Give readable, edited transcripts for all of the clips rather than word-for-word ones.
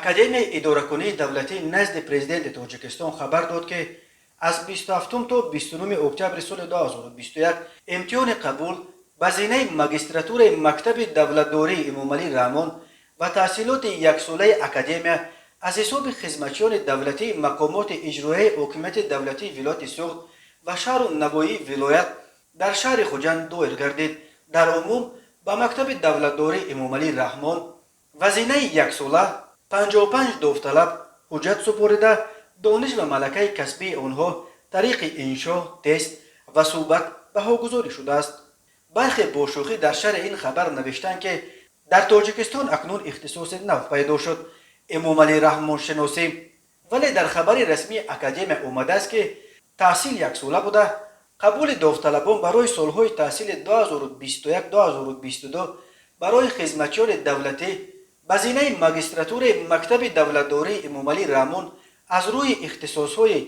Академияи идоракунии давлатии назди Президенти Тоҷикистон хабар дод, ки аз 27 то 29 октябри соли 2021 имтиҳони қабул ба зинаи магистратураи мактаби давлатдории Эмомалӣ Раҳмон ва таҳсилоти яксолаи академия аз ҳисоби хизматчиёни давлатии мақомоти иҷроияи ҳокимияти давлатии вилояти Суғд ва шаҳру навоҳии вилоят дар шаҳри Хуҷанд доир гардид. Дар умум ба мактаби давлатдории Эмомалӣ Раҳмон ва зинаи яксола 55 довталаб ҳуҷҷат супорида, дониш ва малакаи касбии онҳо тариқи иншо, тест ва суҳбат баҳогузорӣ шудааст. Бархе бо шӯхӣ дар шарҳи ин хабар навиштанд, ки дар Тоҷикистон акнун ихтисоси нав пайдо шуд: Эмомалӣ Раҳмоншиносӣ. Вале дар хабари расмии академия омадааст, ки таҳсил яксола буда, қабули довталабон барои солҳои таҳсили 2021-2022 барои хизматчиёни давлатӣ ба зинаи магистратураи мактаби давлатдории Эмомалӣ Раҳмон аз рӯи ихтисосҳои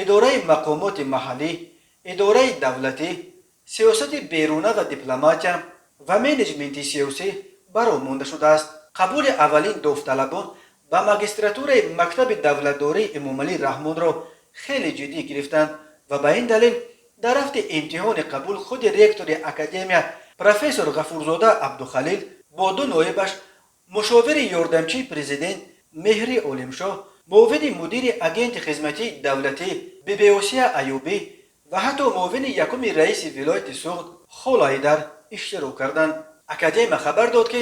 идораи мақомоти маҳаллӣ, идораи давлатӣ, сиёсати беруна ва дипломатия ва менеҷменти сиёсӣ ба роҳ монда шудааст. Қабули аввалин довталабон ба магистратураи мактаби давлатдории Эмомалӣ Раҳмонро хеле ҷиддӣ гирифтанд ва ба ин далел дар рафти имтиҳони қабул худи ректори академия, профессор Ғафурзода Абдухалил, бо ду ноибаш, мушовири ёрдамчии президент Меҳри Олимшоҳ, муовини мудири Агенти хизматии давлатӣ Бибиосия Аюбӣ ва ҳатто муовини якуми раиси вилояти Суғд Холайдар иштирок карданд. Академия хабар дод, ки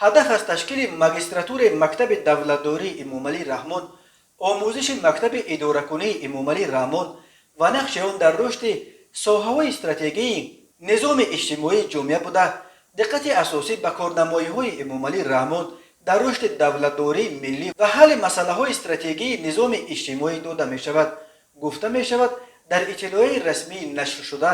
ҳадаф аз ташкили магистратураи мактаби давлатдории Эмомалӣ Раҳмон омӯзиши мактаби идоракунии Эмомалӣ Раҳмон ва нақши он дар рушди соҳаҳои стратегии низоми иҷтимоии ҷомеа буда, диққати асосӣ ба корнамоиҳои Эмомалӣ Раҳмон дар рушди давлатдории миллӣ ва ҳалли масъалаҳои стратегии низоми иҷтимоӣ дода мешавад, гуфта мешавад дар иттилоияи расмии нашршуда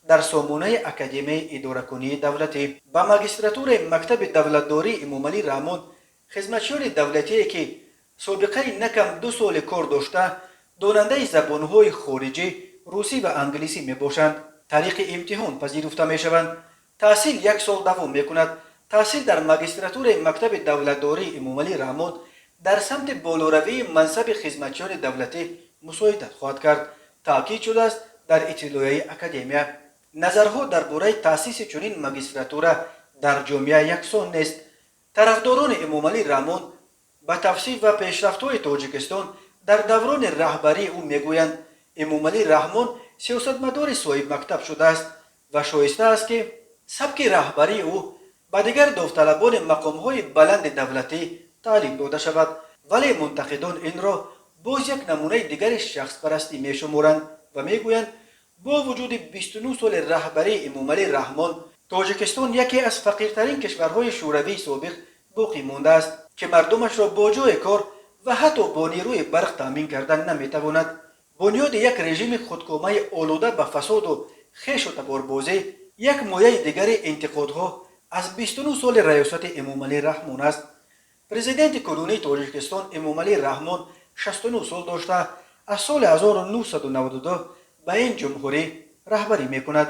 дар сомонаи Академияи идоракунии давлатӣ. Ба магистратураи мактаби давлатдории Эмомалӣ Раҳмон хизматчиёни давлатие, ки собиқаи на кам 2 соли кор дошта, донандаи забонҳои хориҷӣ, русӣ ва англисӣ мебошанд, тариқи имтиҳон пазируфта мешаванд. Таҳсил як сол давом мекунад. Таҳсил дар магистратураи мактаби давлатдории Эмомалӣ Раҳмон дар самти болоравии мансаби хизматчиёни давлатӣ мусоидат хоҳад кард, таъкид шудааст дар иттилоияи академия. Назарҳо дар бораи таъсиси чунин магистратура дар ҷомеа яксон нест. Тарафдорони Эмомалӣ Раҳмон ба тавсиф ва пешрафтҳои Тоҷикистон дар даврони раҳбарии ӯ мегӯянд, Эмомалӣ Раҳмон сиёсатмадори соҳибмактаб шудааст ва шоиста аст, ки сабки раҳбарии ӯ ба дигар довталабони мақомҳои баланди давлатӣ таълим дода шавад. Вале мунтақидон инро боз як намунаи дигари шахспарастӣ мешуморанд ва мегӯянд, бо вуҷуди 29 соли раҳбарии Эмомалӣ Раҳмон Тоҷикистон яке аз фақиртарин кишварҳои Шӯравии собиқ боқӣ мондааст, ки мардумашро бо ҷойи кор ва ҳатто бо нерӯи барқ таъмин кардан наметавонад. Бунёди як режими худкомаи олуда ба фасоду хешу таборбозӣ як мояи дигари интиқодҳо аз 29 соли раёсати Эмомалӣ Раҳмон аст. Президенти кунунии Тоҷикистон Эмомалӣ Раҳмон 69 сол дошта, аз соли 1992 ба ин ҷумҳурӣ раҳбарӣ мекунад.